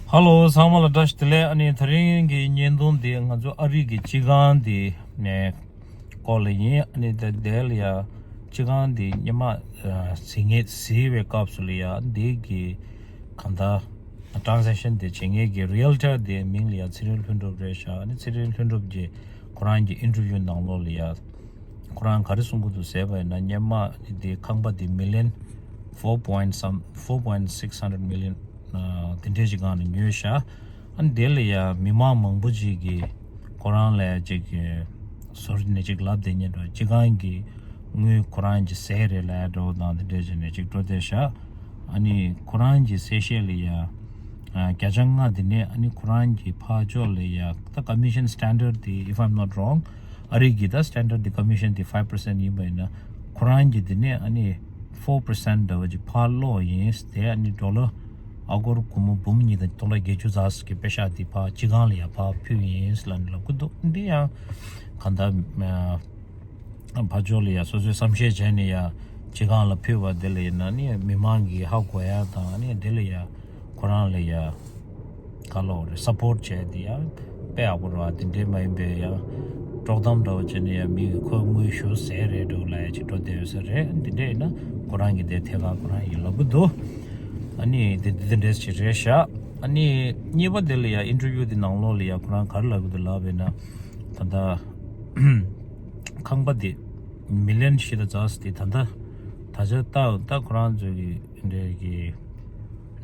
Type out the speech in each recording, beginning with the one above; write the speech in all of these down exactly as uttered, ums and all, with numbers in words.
ཧ་ལོ། ཚང་མ་ལ་བཀྲ་ཤིས་བདེ་ལེགས། ཨ་ནི་དེ་རིང་གི་བརྙན་ཐུང་འདི་ང་ཚོ་ཨ་རི་གི་སྤྱི་ཁང་འདི་ནས་སྐོར་ལ་ཡིན། ཨ་ནི་དེ་དེ་ལ་ཡ་སྤྱི་ཁང་འདི་སྔོན་མ་ཨ་ཟིན་ངེས་ཟིན་བའི་སྐབས་སུ་ལ་ཡ་འདི་གི་གང་ལྟར་ཊ་རན་ཟེག་ཤན་དེ་བྱེད་མཁན་གྱི་རི་ཨལ་ཊར་དེ་མིང་ལ་ཡ་ཚེ་རིང་ལྷུན་གྲུབ་རེད་ཤག་ཨ་ནི་ཚེ་རིང་ལྷུན་གྲུབ་ཀྱིས་ཁོ་རང་གི་ཨིན་ཊར་བིའུ་ནང་ལོགས་ལ་ཡ་ཁོ་རང་ག་རེ་གསུང་གི་འདུག་ཟེར་བ་ཡིན་ན། སྔོན་མ་དེ་ཁང་པ་དེ་མི་ལི་ཡན་four point some, four point six hundred million དེ་འདྲས་ཅིག་སྒང་ནས་ཉོས་ཤག་ཨ་ནི་དེ་ལ་ཡ་མི་མང་མང་པོ་ཅིག་གིས་ཁོ་རང་ལ་ཅིག་ཟུར་ནས་ཅིག་ལབ་བསྡད་མཁན་འདྲ། སྤྱི་ཁང་གི་དངུལ་ཁོ་རང་གི་ཟས་རེད་ལབ་འདྲ་བོ་དང་དེ་འདྲས་བྱས་ནས་ཅིག་འགྲོ་བསྡད་ཤག་ཨ་ནི་ཁོ་རང་གི་གསལ་བཤད་ལ་ཡ་ཨ་བརྒྱ་ཆ་ལྔ་དེ་ནས་ཨ་ནི་ཁོ་རང་གི་ཕར་ཕྱོགས་ལ་ཡ་ད་ཀོ་མི་ཤན་སི་ཊན་ཌར་དེ། if I'm not wrong ཨ་རི་གི་ད་སི་ཊན་ཌར་དེ་ཀོ་མི་ཤན་དེ་ཕའིབ་པར་སེན་ཊི་ཡིན་པ་ཡིན་ན། ཁོ་རང་གི་དེ་ནས་ཨ་ནི་ཕོར་པར་སེན་ཊི་འདྲ་བོ་ཅིག་ཕར་སློག་ཡིན། དེ་ཨ་ནི་ཌོ་ལར་ཨ་སྒོར་སྒོར་མོ་འབུམ་གཉིས་དང་སྟོང་ཕྲག་བརྒྱད་ཅུ་ཙམ་ཞིག་གི་པེ་ཤག་དེ་ཕར་སྤྱི་ཁང་ལ་ཡ་ཕར་ཕུལ་ཡིན་ལབ་ནས་ལབ་ཀྱི་འདུག་འདི་ཡང་གང་ལྟར་ཨ་ཕར་ཕྱོགས་ལ་ཡ་སོ་སོའི་བསམ་ཤེས་བྱས་ནས་ཡ་སྤྱི་ཁང་ལ་ཕུལ་བ་དེ་ལ་ཡིན་ན་ནི་མི་མང་གིས་ཧ་གོ་ཡ་དང་། ཨ་ནི་དེ་ལ་ཡ་ཁོ་རང་ལ་ཡ་ག་ལབ་དགོས་རེད། སཔོརཊ་བྱས་ཏེ་ཡ་དཔེ་ཡག་པོ་རེད་བ། དེ་འདྲས་མ་ཡིན་པའི་ཡ་དཀྲོག་གཏམ་འདྲ་བོ་བྱས་ནས་ཡ་མི་གིས་ཁོའི་དངུལ་ཞུ་ཟས་རེད་འགྲོ་ལབ་ཡ་ཅིག་འགྲོ་བསྡད་ཡོད་ས་རེད། དེ་འདྲས་ཡིན་ན་ཁོ་རང་གིས་དེ་ཐད་ཀར་ཁོ་རང་གིས་ལབ་ཀྱི་འདུག་ཨ་ནི་དེ་དེ་འདྲས་ཅིག་རེད་ཤག་ཨ་ནི་གཉིས་པ་དེ་ལ་ཡ་ཨིན་ཊར་བིའུ་དེ་ནང་ལོགས་ལ་ཡ་ཁོ་རང་ག་རེ་ལབ་ཀྱི་འདུག་ལབ་པ་ཡིན་ན། ད་ལྟ་ཁང་པ་དེ་མི་ལི་ཡན་བཞི་དང་ཙམ་ཞིག་དེ་ད་ལྟ་ད་ཆ་ལྟ་ད་ཁོ་རང་ཚོའི་གི་འདྲའི་གི་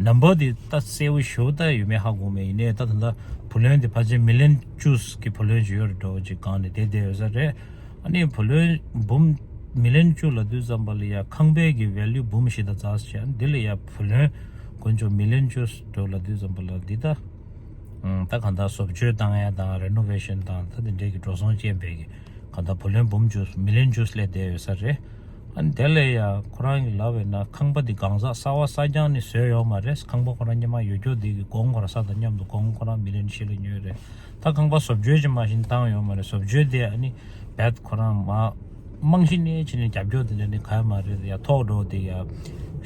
ནམ་བར་དེ་ད་གསལ་པོ་ཞེ་པོ་ད་ཡོད་མེད་ཧ་གོ་མེད། ཡིན་ནའི་ད་ད་ལྟ་བུ་ལོན་དེ་ཕལ་ཆེར་མི་ལི་ཡན་བཅུ་གི་བུ་ལོན་ཅིག་ཡོད་རེད་འགྲོ་ཅིག་སྒང་ནས་བསྡད་བསྡད་ཡོད་ས་རེད། ཨ་ནི་བུ་ལོན་འབུམ་མི་ལི་ཡན་བཅུ་ལབ་དུས་ཙམ་པ་ལ་ཡ་ཁང་པའི་གི་ཝེ་ལུ་འབུམ་བཞི་དང་ཙམ་ཞིག་འདི་ལ་ཡ་བུ་ལོན་དཀོན་མཆོག་མི་ལི་ཡན་བཅུ་འགྲོ་ལབ་དུས་ཙམ་པ་ལ་འདི་ད་ཨང་ད་གང་ལྟར་བཟོ་བཅོས་བཏང་ཡ་དང་རེ་ནོ་ཝེ་ཤན་དང་ད་དེ་འདྲའི་གི་འགྲོ་སོང་རྐྱེན་པས་གི་གང་ལྟར་བུ་ལོན་འབུམ་བཅུ་མི་ལི་ཡན་བཅུ་སླེབས་བསྡད་ཡོད་ས་རེད། ཨ་ནི་དེ་ལ་ཡ་ཁོ་རང་གིས་ལབ་པ་ཡིན་ན་ཁང་པ་འདི་གང་ཟག་གསར་པ་གསར་རྐྱང་ནས་བཟོས་ཡོད་མ་རེད། ཁང་པ་ཁོ་རང་སྔོན་མ་ཡོད་རྒྱུ་འདི་གི་གོང་ཁོ་རང་ས་དང་མཉམ་དུ་གོང་ཁོ་རང་མི་ལི་ཡན་བཞི་ལ་ཉོས་རེད། ད་ཁང་པ་བཟོ་བཅོས་ཅིག་མ་གཞི་བཏང་ཡོད་མ་རེད། བཟོ་བཅོས་དེ་ཨ་ནི་རྦད་ཁོ་རང་མ་རྨང་གཞི་ནས་བྱས་ནས་རྒྱབ་སྐྱོར་དེ་འདྲ་ནི་ག་ཡ་མ་རེད། ཡ་ཐོག་འགྲོ་དེ་ཡ་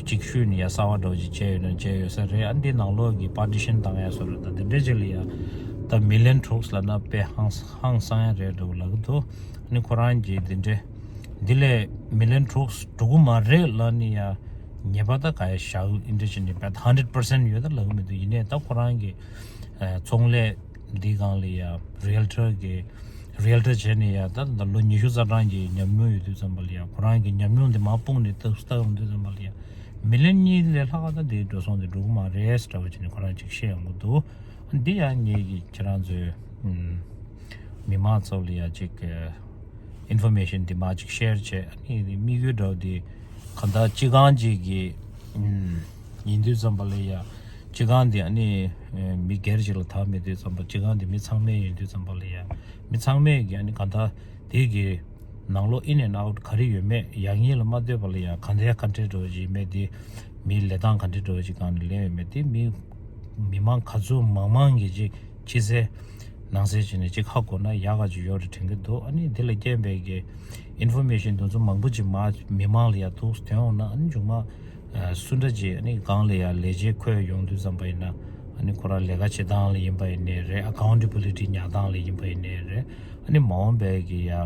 གཅིག་ཤུལ་ནས་ཡ་གསར་པ་འགྲོ་ཅིག་བྱས་ཡོད་ན་བྱས་ཡོད་ས་རེད། ཨ་འདི་ནང་ལོགས་ཀྱི་པར་ཊི་ཤན་བཏང་ཡ་བཟོ་འདྲ་དང་དེ་འདྲ་ཅིག་ལ་ཡ་ད་མི་ལི་ཡན་དྲུག་ལབ་ན་དཔེ་ཧང་ཧང་སང་ཡ་རེད་འགྲོ་ལབ་ཀྱི་འདུག་ཨ་ནི་ཁོ་རང་གིས་དེ་འདྲ་འདི་ལས་མི་ལི་ཡན་དྲུག་འགྲོ་གི་མ་རེད་ལབ་ནི་ཡ་ཉེས་པ་ད་ག་ཡ་བཞག་འདི་འདྲ་བྱས་ནས་རྦད་ཧན་ཌེཌ་པར་སེན་ཊི་ཡོད་ད་ལབ་ཀྱི་མི་འདུག་ཡིན་ནའི་ད་ཁོ་རང་གི་ཚོང་ལས་འདི་སྒང་ལ་ཡ་རི་ཨལ་ཊར་གི་རི་ཨལ་ཊར་བྱས་ནས་ཡ་ད་ད་ལོ་ཉི་ཤུ་རྩ་གྲངས་ཀྱི་ཉམས་མྱོང་ཡོད་དུས་ཙམ་པ་ལ་ཡ་ཁོ་རང་གི་ཉམས་མྱོང་དེ་མར་སྤུངས་ནས་ལྟ་ལྟ་ཡོང་དུས་ཙམ་པ་ལ་ཡ་མི་ལི་ཡན་གཉིས་ལས་ལྷག་ད་དེའི་འགྲོ་སོང་དེ་འགྲོ་གི་མ་རེད་ཟེར་བ་བྱས་ནས་ཁོ་རང་ཅིག་བཤད་ཡོང་གི་འདུག་འདི་ཡང་ངེད་ཀྱི་ཁྱེད་རང་ཚོའི་མི་མང་ཚོ་ལ་ཡ་ཅིག་ཨིན་ཕོར་མེ་ཤན་འདི་མར་ཅིག་ཤེར་བྱས། ཨ་ནི་དམིགས་ཡུལ་འདྲ་བོ་འདི་གང་ལྟར་སྤྱི་ཁང་ཅིག་གི་ཡིན་དུས་ཙམ་པ་ལ་ཡ་སྤྱི་ཁང་འདི་ཨ་ནི་མི་སྒེར་ཅིག་ལ་བདག་མེད་དུས་ཙམ་པ་སྤྱི་ཁང་འདི་མི་ཚང་མའི་ཡིན་དུས་ཙམ་པ་ལ་ཡ་མི་ཚང་མས་ཀྱི་ཨ་ནི་གང་ལྟར་དེ་གི་ནང་ལོགས་ཨིན་ཨེན་ཨའུཊ་ག་རེ་ཡོད་མེད་ཡག་ཉེས་ལ་མ་ལྟོས་པ་ལ་ཡ་གང་འདྲ་ག་འདྲ་འདྲ་བོ་ཅིག་ཡིན་མེད་དེ་མིའི་ལས་སྟངས་ག་འདྲ་འདྲ་བོ་ཅིག་སྒང་ནས་ལས་ཡོད་མེད་དེ་མི་མི་མང་ག་ཚོད་མང་མང་གིས་ཅིག་ཕྱི་གསལ་ནང་གསལ་བྱས་ནས་ཅིག་ཧ་གོ་ན་ཡག་ག་ཅིག་ཡོད་རེད་དྲན་གྱི་འདུག་ཨ་ནི་འདི་ལ་རྐྱེན་པས་ཀྱི་ཨིན་ཕོར་མེ་ཤན་དེ་ཚོ་མང་པོ་ཅིག་མ་མི་མང་ལ་ཡ་ཐུགས་སུ་ཐོན་འོང་ན་ཨ་ནི་མཇུག་མ་ཨ་སུ་འདྲ་ཅིག་ཨ་ནི་སྒང་ལ་ཡ་ལས་བྱེད་འཁོད་ཡོང་དུས་ཙམ་པ་ཡིན་ན་ཨ་ནི་ཁོ་རང་ལས་ཀ་བྱེད་སྟངས་ལ་ཡིན་པ་ཡིན་ནའི་རེད། ཨ་ཀའུན་ཊེ་བི་ལི་ཊི་ཉར་སྟངས་ལ་ཡིན་པ་ཡིན་ནའི་རེད། ཨ་ནི་མ་འོངས་པའི་གི་ཡ་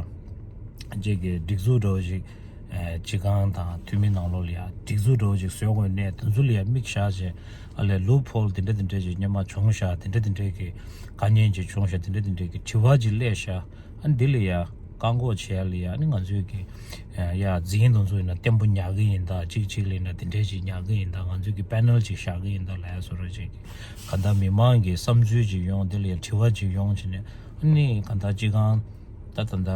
ཅིག་གི་སྒྲིག་འཛུགས་འདྲ་བོ་ཞིག་ཨ་སྤྱི་ཁང་དང་འཐུས་མི་ནང་ལོགས་ལ་ཡ་སྒྲིག་འཛུགས་འདྲ་བོ་ཞིག་བཟོ་དགོས་ནས་དེ་ཚོ་ལ་ཡ་དམིགས་བཞག་བྱས། ཨ་ལས་ལུབ་ཧོལ་དེ་འདྲ་དེ་འདྲ་ཞིག་སྔོན་མ་བྱུང་ཤག་དེ་འདྲ་དེ་འདྲའི་གི་དཀའ་ངལ་ཅིག་བྱུང་ཤག་དེ་འདྲ་དེ་འདྲའི་གི་དྲི་བ་ཅིག་སླེབས་ཤག་ཨ་འདི་ལ་ཡ་བཀག་འགོག་བྱེད་ཡ་ལ་ཡ་ཨ་ནི་ང་ཚོས་གི་ཡ་འཛིན་དེ་ཚོ་ཡིན་ན་བརྟན་པོ་ཉར་གི་ཡིན་ད། གཅིག་གཅིག་ལ་ཡིན་ན་དེ་འདྲས་ཅིག་ཉར་གི་ཡིན་ད། ང་ཚོས་གི་པེ་ནལ་ཅིག་བཞག་གི་ཡིན་ད་ལབ་ཡ་བཟོ་འདྲ་ཅིག་གི་གང་ལྟར་མི་མང་གི་བསམ་ཚུལ་ཅིག་ཡོང་། དེ་ལ་ཡ་དྲི་བ་ཅིག་ཡོང་བྱས་ནས་ཨ་ནི་གང་ལྟར་སྤྱི་ཁང་ད་ད་ལྟ་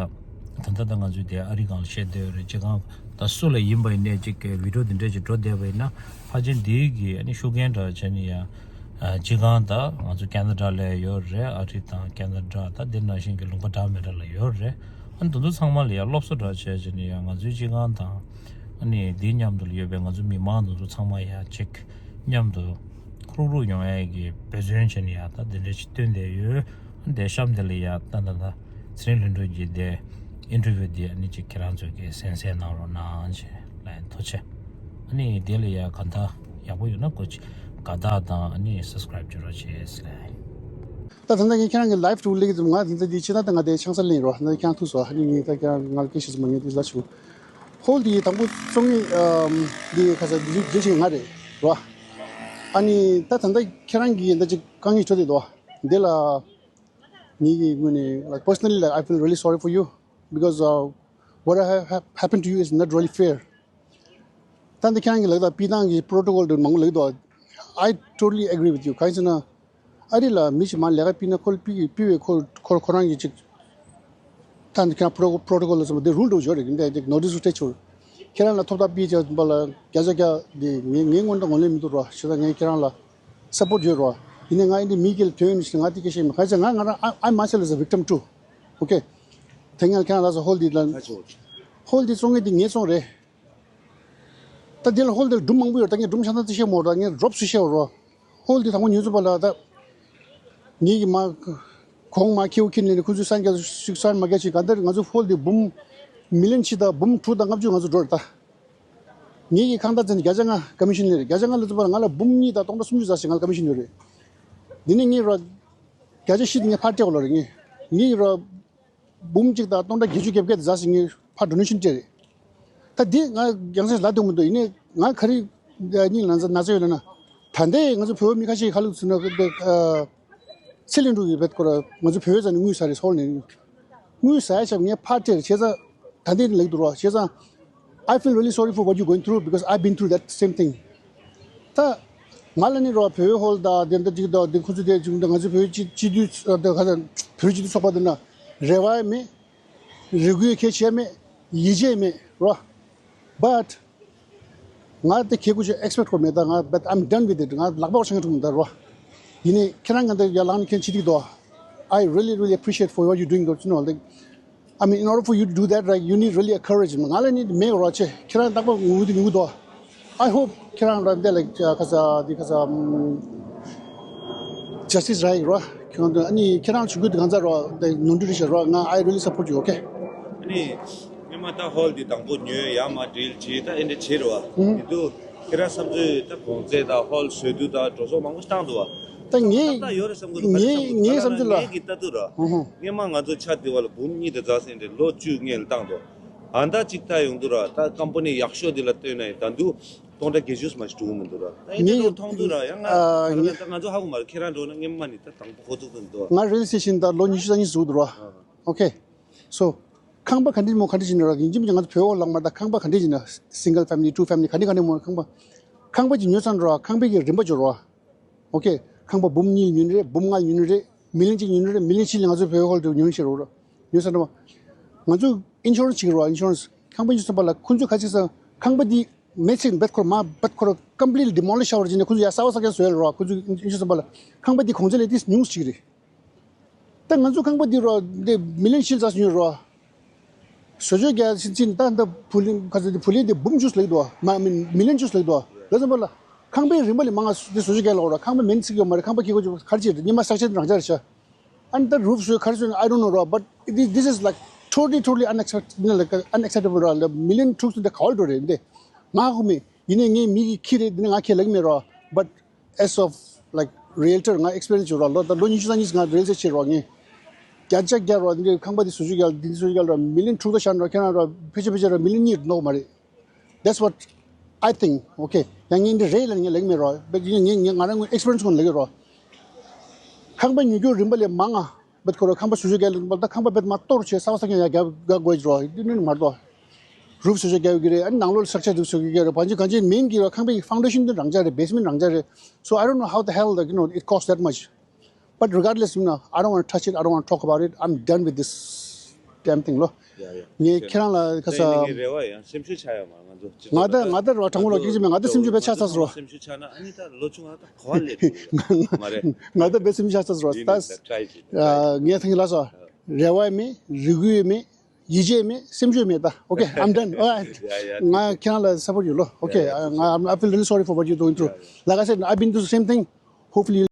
ད་ལྟ་ད་ང་ཚོས་དེ་ཨ་རི་སྒང་ལ་བཤད་བསྡད་ཡོད་རེད། སྤྱི་ཁང་ད་སུ་ལ་ཡིན་པ་ཡིན་ནའི་ཅིག་གི་བི་ཌི་ཡོ་དེ་འདྲས་ཅིག་འགྲོ་བསྡད་པ་ཡིན་ན་ཕལ་ཆེར་འདིའི་གི་ཨ་ནི་ཤུགས་རྐྱེན་འདྲ་བྱས་ནས་ཡ་ཨ་སྤྱི་ཁང་ད་ང་ཚོ་ཁེ་ན་ཌ་ལ་ཡོད་རེད། ཨ་རི་དང་ཁེ་ན་ཌ་ད་དེ་ནང་བཞིན་གྱི་ལུང་པ་འདྲ་མི་འདྲ་ལ་ཡོད་རེད། ཨ་ནི་དེ་ཚོ་ཚང་མ་ལ་ཡ་སློབ་གསོ་འདྲ་བྱས་བྱས་ནས་ཡ་ང་ཚོའི་སྤྱི་ཁང་དང་ཨ་ནི་དེའི་མཉམ་དུ་ལ་ཡོད་པའི་ང་ཚོ་མི་མང་དེ་ཚོ་ཚང་མ་ཡ་ཅིག་མཉམ་དུ་རུག་རུག་ཡོང་ཡ་གི་འབད་བརྩོན་བྱས་ནས་ཡ་ད་དེ་འདྲ་ཞིག་བཏོན་བསྡད་ཡོད། ཨ་ནི་དེ་གཤམ་དེ་ལ་ཡ་ད་ད་ད་ཚེ་རིང་ལྷུན་གྲུབ་ཀྱི་དེ་ཨིན་ཊར་བིའུ་དེ་ཨ་ནི་ཅིག་ཁྱེད་རང་ཚོ་གི་གསན་གཟིགས་གནང་རོགས་གནང་ཞེས་ལབ་ཡིན། ཐུགས་རྗེ་ཆེ། ཨ་ནི་དེ་ལ་ཡ་གང་ལྟར་ཡག་པོ་ཡོད་ན་གོ་ཅི། དགའ་རྟགས་དང་ཨ་ནི་སབ་སི་ཀ་རེབ་བྱེད་རོགས་བྱེད་ཟེར། ད་ད་ལྟ་ངས་ཁྱེད་རང་གི་ལའིབ་ཐུག་སླེབས་ཀྱི་འདུག་ང་ད་ལྟ་འདི་ཕྱི་ད་ད་ང་དེ་ཆང་ས་ལེན་རོགས། ད་ཁྱེད་རང་ཐུག་སོང་། ཨ་ནི་ངས་ད་ཁྱེད་རང་ང་ལ་སྐད་ཆ་ཟེར་མ་ཉན་དེ་ལ་ཆུ། ཧོལ་འདི་དང་པོ་བཙོང་ངེས་འདི་ག་ས་འདི་འདི་ཆེ་ང་རེད་རོགས། ཨ་ནི་ད་ད་ལྟ་ཁྱེད་རང་གི་ད་ཅིག་དཀའ་ངལ་འཕྲད་དེ་འདུག་འདི་ལ་ངེད་ཀྱི་ངོས་ནས། Like, personally, like, I feel really sorry for you because, uh, what have happened to you is not really fair. ད་འདི་ཁྱེད་རང་གི་ལག་ད་པི་ཏང་གི་པྲོ་ཊོ་ཀོལ་དུ་མང་པོ་ལག་ཏུ། I totally agree with you. གང་ཡིན་ཟེར་ན། ཨ་རི་ལ་མི་ཞིག་མར་ལས་ཀ་ཕུལ་ན་ཁོ་ལ་ཕུལ་གི་ཕུལ་བའི་ཁོ་ཁོ་ཁོ་རང་གི་ཅིག་ད་འདི་ཁྱེད་རང་པྲོ་པྲོ་ཊོ་ཀོལ་ལ་སོགས་པ་འདི་རུལ་འགྲོ་ཞོར་རེད། འདི་ཅིག་ནོ་ཊིས་རུ་སྤྲད་ཆོག་ཁྱེད་རང་ལ་ཐོབ་ཐང་པི་ཅག་པ་ལ་བརྒྱ་ཆ་བརྒྱ་འདི་ངས་ངས་སྔོན་དང་ངོས་ལེན་མི་འདུག་རོགས། བྱས་ཙང་ངས་ཁྱེད་རང་ལ་སབ་པོར་ཊི་ཡོད་རོགས། ཡིན་ནའི་ང་ཨིན་དི་མི་སྐད་ལ་དོན་ཡོད་ནི་ཞིག་ང་འདི་སྐད་བཤད་མི། གང་ཡིན་ཟེར་ན་ང་ང་རང་I, I myself is a victim too. Okay. དེ་ངས་ཁྱེད་རང་ལ་སོགས་ཧོལ་འདི་ལ་ཧོལ་འདི་བཙོང་མཁན་འདི་ངས་བཙོང་རེད། ད་འདི་ལ་ཧོལ་འདི་ལ་སྒྲུང་མང་པོ་ཡོད། ད་ངས་སྒྲུང་ཆ་ཚང་ཅིག་བཤད་མ་འོས་ར། ངས་རོབ་ཙམ་བཤད་རོགས། ཧོལ་འདི་དང་པོ་ཉོས་ཚུན་པ་ལ་ད་ངེད་ཀྱིས་མ་གོང་མ་ཁེའུ་ཁྱེར་ནས་ཁོ་ཚོས་ས་རྒྱ་ཞིག་ས་མ་རྒྱ་ཞིག་ག་འདིར་ང་ཚོ་ཧོལ་འདི་འབུམ་མི་ལི་ཡོན་གཅིག་དང་འབུམ་དྲུག་དང་ལྔ་བཅུ་ང་ཚོ་འགྲོ་རེད་ད། ངེད་ཀྱིས་ཁང་ཐག་བཙན་ནས་བརྒྱ་ཆ་ལྔ་ཀོ་མི་ཤན་ལེན་རེད། བརྒྱ་ཆ་ལྔ་ལ་ཚུན་པ་ལ་ང་ལ་འབུམ་གཉིས་དང་སྟོང་ཕྲག་སུམ་ཅུ་ཙམ་ཞིག་ང་ལ་ཀོ་མི་ཤན་ཡོད་རེད། འདི་ནས་ངས་རོགས། བརྒྱ་ཆ་བཞི་དེ་ངས་ཕར་སྤྲད་དགོས་ལ་རེད། ངས་ངས་རོགས། འབུམ་གཅིག་དང་སྟོང་ཕྲག་བརྒྱད་ཅུ་བརྒྱད་བརྒྱད་དེ་ཟ་ཞིག་ངས་ཕར་ཌོ་ནེ་ཤན་སྤྲད་རེད། ད་འདི་ང་ཡང་སེ་ལ་འདོད་མི་འདུག་ཡིན་ནའི་ང་ག་རེ་གཉིས་ལ་ན་ཚ་ན་ཚ་ཡོད་ལ་ན། ད་ལྟའི་ང་ཚོ་བོད་མི་ཁ་ཤས་ཁ་ལུག་ཚུད་ན་ཚེ་ལེན་འགྲོ་གི་བེད་ཁོ་ར་ང་ཚོ་བོད་ཙང་ནས་དངུལ་ཟ་རེད། སོལ་ནས་དངུལ་ཟ་ཡ་ཞབས་ངས་ཕར་སྤྲད་རེད། བྱས་ཙང་ད་འདི་ལེགས་འདུག་རོགས། བྱས་ཙང་I feel really sorry for what you going through because I've been through that same thing. ད་ང་ལ་ནི་རོགས་བོད་ཧོལ་དང་དེ་འདྲ་ཅིག་དང་དེ་ཁོ་ཚོ་དེ་ཅིག་ང་ཚོ་བོད་སྤྱི་སྤྱི་འཐུས་དེ་ཁ་ཚ་བོད་སྤྱི་འཐུས་ཚོགས་པ་དེ་ན་རེ་བ་མེད། རེ་སྐུལ་ཁྱད་ཆོས་མེད། ཡིད་ཆེས་མེད་རོགས། But ང་དེ་ཁྱེད་ཀུ་ཅོ་ཨེག་སི་པེག་ཁོ་མེད། ད་ང་but I'm done with it. ང་ལག་པ་བ་ཆང་ཐུང་ད་རོགས། ཡིན་ནའི་ཁྱེད་རང་ང་དེ་ཡར་ལངས་ནས་ཁྱེད་ཅི་ཐིག་དོ། I really, really appreciate for what you doing, don't you know? Like, I mean, in order for you to do that, right, you need really a courage. ང་ལ་ནི་མེད་རོགས་ཆེ། ཁྱེད་རང་རྟག་པར་ངུ་དེ་ངུ་དོ། I hope ཁྱེད་རང་ར་འདི་ལ་ཁ་ས་འདི་ཁ་ས་ཇ་སི་ཊི་སི་རག་རོགས། ཁྱེད་རང་ཨ་ནི་ཁྱེད་རང་ཆུ་ཁུལ་དེ་གང་ཚ་རོགས་དེ་ནོར་འཁྲུལ་རེད་ཤག་རོགས། ང་I really support you, okay? ཨ་ནི་སྔོན་མ་ད་ཧོལ་འདི་དང་པོ་ཉོས་ཡ་མ་ཌིལ་བྱས་ད་ཨེ་འདྲ་བྱས་རེད་བ། ཨུ་ཧུ། དེ་དུས་ཁྱེད་རང་བསམ་ཚུལ་ད་གོང་ཚད་དང་ཧོལ་བཟོས་དུས་དང་འགྲོ་སོང་མང་པོ་བཏང་འདུག་བ། ད་ངས་ད་ཡོད་རེད་བསམ་གི་འདུག་ངས་ག་རེ་བསམ་གི་འདུག་ངས་བསམ་ཚུལ་ལ། ངས་ཀྱི་ལྟ་དུས་ར། ཨུ་ཧུ། སྔོན་མ་ང་ཚོ་ཆ་དེ་བ་ལ་འབུམ་གཉིས་དང་རྩ་ཟིན་རེད། ལོ་བཅུ་སྔོན་ལ་བཏང་འདུག་ཨ་ད་གཅིག་ད་ཡོང་དུས་ར་ད་ཀམ་པ་ནི་ཡག་ཤོས་དེ་ལ་བལྟས་ན་ཡང་ད་དུང་སྟོང་ཕྲག་བརྒྱད་ཅུ་མ་ཞིག་འགྲོ་གི་མི་འདུག་ར། ད་ཨེ་འདྲ་ངས་འགྲོ་མཐོང་དུས་ར་ཡང་ང་ཨ་ད་ང་ད་ང་ཚོ་ཧ་གོ་མ་རེད། ཁྱེད་རང་འགྲོ་ན་སྔོན་མ་ནི་ད་དང་པོ་ཧོ་ཚུགས་དུ་འདུག་ང་རེ་ཇི་སི་ཊེ་ཤན་ད་ལོ་ཉི་ཤུ་རྩ་གཉིས་ཟིན་འདུག་ར། ཨོ་ཁེ། སོ། ཁང་པ་ག་འདྲ་མོ་ག་འདྲ་ཞིག་ནི་ར་ཡིན་གཅིག་མིན་གཅིག་ང་ཚོ་བོད་འོག་ལག་མ་ད་ཁང་པ་ག་འདྲ་ཞིག་ན་single family, two family ག་འདྲ་ག་འདྲ་མོ་ཁང་པ། ཁང་པ་ཅིག་ཉོས་ཚར་ར་ཁང་པའི་གི་རིན་པ་འབྱོར་ར། ཨོ་ཁེ། ཁང་པ་འབུམ་གཉིས་ཉོས་ནི་རེད། འབུམ་ལྔ་ཉོས་ནི་རེད། མི་ལི་ཡོན་གཅིག་ཉོས་ནི་རེད། མི་ལི་ཡོན་གཅིག་ལ་ང་ཚོ་བོད་ཧོལ་དུ་ཉོས་ནི་ཤེས་རོགས་ར། ཉོས་ཚར་འདྲ་བ། ང་ཚོ་ཨིན་ཤོ་རན་སི་བྱེད་ཀྱི་རོགས། ཨིན་ཤོ་རན་སི། ཁང་པ་ཉོས་ཚར་པ་ལ་ཁོ་ཚོས་ག་ཅིག་ཟེར། ཁང་པ་འདི་མེ་ཚིག་བེད་ཁོར་མ་བེད་ཁོར་completely demolish བྱས་རྗེས་ནས་ཁོ་ཚོས་ཡ་གསར་པ་གསར་རྐྱང་བཟོས་ལ་རོགས། ཁོ་ཚོས་ཨིན་ཤོ་རན་སི་པ་ལ་ཁང་པ་འདི་གོང་ཚད་ལས་ཏིས་ཉུང་ཞིག་རེད། ད་ང་ཚོ་ཁང་པ་འདི་རོ་འདི་མི་ལི་ཡོན་ཕྱེད་ཙམ་ཞིག་ཉོས་རོ། བཟོ་བཅོས་རྒྱག་ཕྱིན་ཕྱིན་ད་འདི་བུ་ལོན་ག་ཚོད་འདི་བུ་ལོན་འདི་འབུམ་བཅུ་ལེགས་འདུག་མ་མི་མི་ལི་ཡོན་བཅུ་ལེགས་འདུག་ལ་ཙམ་པ་ལ་ཁང་པའི་རིན་པ་ལས་མང་ང་འདི་བཟོ་བཅོས་རྒྱག་ལོག་རོ། ཁང་པ་མེ་ཚིག་ཡོད་མ་རེད། ཁང་པ་ཁྱེད་ཁོ་ཚོ་ག་རེ་བྱེད་རེད། ཉི་མ་གསར་ཆེན་རང་ཆ་རེད་ཤག་ཨ་ནི་ད་རུབ་བཟོས་ག་རེ་བཟོས་ན་I don't know རོ། But this is like totally totally unacceptable, like unacceptable ར། ལ་མི་ལི་ཡོན་དྲུག་ཙམ་འདི་ག་བར་འགྲོ་རེད་འདི་ང་ཧ་གོ་མེད། ཡིན་ནའི་ངའི་མི་གི་ཁྱི་རེད། འདི་ནི་ང་ཁས་ལེགས་མེད་རོ། But as of like realtor ང་ཨེག་སི་པི་རི་ཡན་སི་བྱེད་རོགས། ལོ་ད་ལོ་ཉི་ཤུ་རྩ་གཉིས་ང་རི་ཡལ་ཨེ་སི་ཊེཊ་བྱེད་རོགས། ངས་བརྒྱ་ཆ་བརྒྱ་རོགས། འདི་ཁང་པ་འདི་བཟོ་བཅོས་རྒྱག་འདི་བཟོ་བཅོས་རྒྱག་རོགས། མི་ལི་ཡོན་དྲུག་ད་ཤར་རོགས། ཁྱེད་རང་རོགས་ཕལ་ཆེར་ཕལ་ཆེར་རོགས་མི་ལི་ཡོན་གཉིས་ནོར་མ་རེད། That's what I think. Okay. ཡང་ངས་འདི་རེད་ལ་ངས་ལེགས་མེད་རོགས། བེད་ངས་ངས་ང་རང་ངོས་ཨེག་སི་པི་རི་ཡན་སི་ངོས་ལེགས་རོགས། ཁང་པ་ཉོ་རྒྱུ་རིན་པ་ལས་མང་ང་བེད་ཁོ་རོགས། ཁང་པ་བཟོ་བཅོས་རྒྱག་ལ་ད་ཁང་པ་བེད་མ་གཏོར་བྱས་གསར་པ་གསར་རྐྱང་ཡང་རྒྱག་རྒྱག་དགོས་རོགས། འདི་ནི་མ་གཏོགས། རུབ་བཟོ་བཅོས་རྒྱག་གི་རེད། ཨ་ནི་ནང་ལོགས་ལ་སི་ཊྲག་ཅར་འདུག་བཟོ་གི་རེད། བང་ཆེན་གང་ཅི་མིན་གྱི་རོ། ཁང་པའི་ཕའུན་ཌེ་ཤན་དེ་རང་འཇགས་རེད། བེ་སི་མེན་ཊི་རང་འཇགས་རེད། So I don't know how the hell, like, you know, it cost that much. But regardless, you know, I don't want to touch it. I don't want to talk about it. I'm done with this damn thing ལོ། ཡ་ཡ། ངས་ཁྱེད་རང་ལ་ཁ་ས། ངས་རེ་བ་ཡང་སེམས་ཤུགས་ཆག་ཡ་མ་ང་ཚོ་སྤྱི་ང་ཚོགས་ད་ང་ད་རོ་དྲང་མོ་ལོ་སྐད་ཆ་མེད། ང་ད་སེམས་ཤུགས་བེད་ཆག་ཚར་སོང་། སེམས་ཤུགས་ཆག་ན་ཨ་ནི་ད་ལོ་ཆུང་ང་ད་གོ་བ་ལེབ་མ་རེད། ང་ད་བེད་སེམས་ཤུགས་ཆག་ཚར་སོང་། ད་ངས་ཐེངས་ལ་སོ་རེ་བ་མེད། རེ་སྐུལ་མེད། ཡིད་ཆེས་མེད། སེམས་ཤུགས་མེད་ད། Okay, I'm done. Alright. ཡ་ཡ། ང་ཁྱེད་རང་ལ་སབ་པོར་ཊི་ཡོད་ལོ། Okay. ཡ་ཡ། ང་I feel really sorry for what you're going through. ཡ་ཡ། Like I said, I've been through the same thing. Hopefully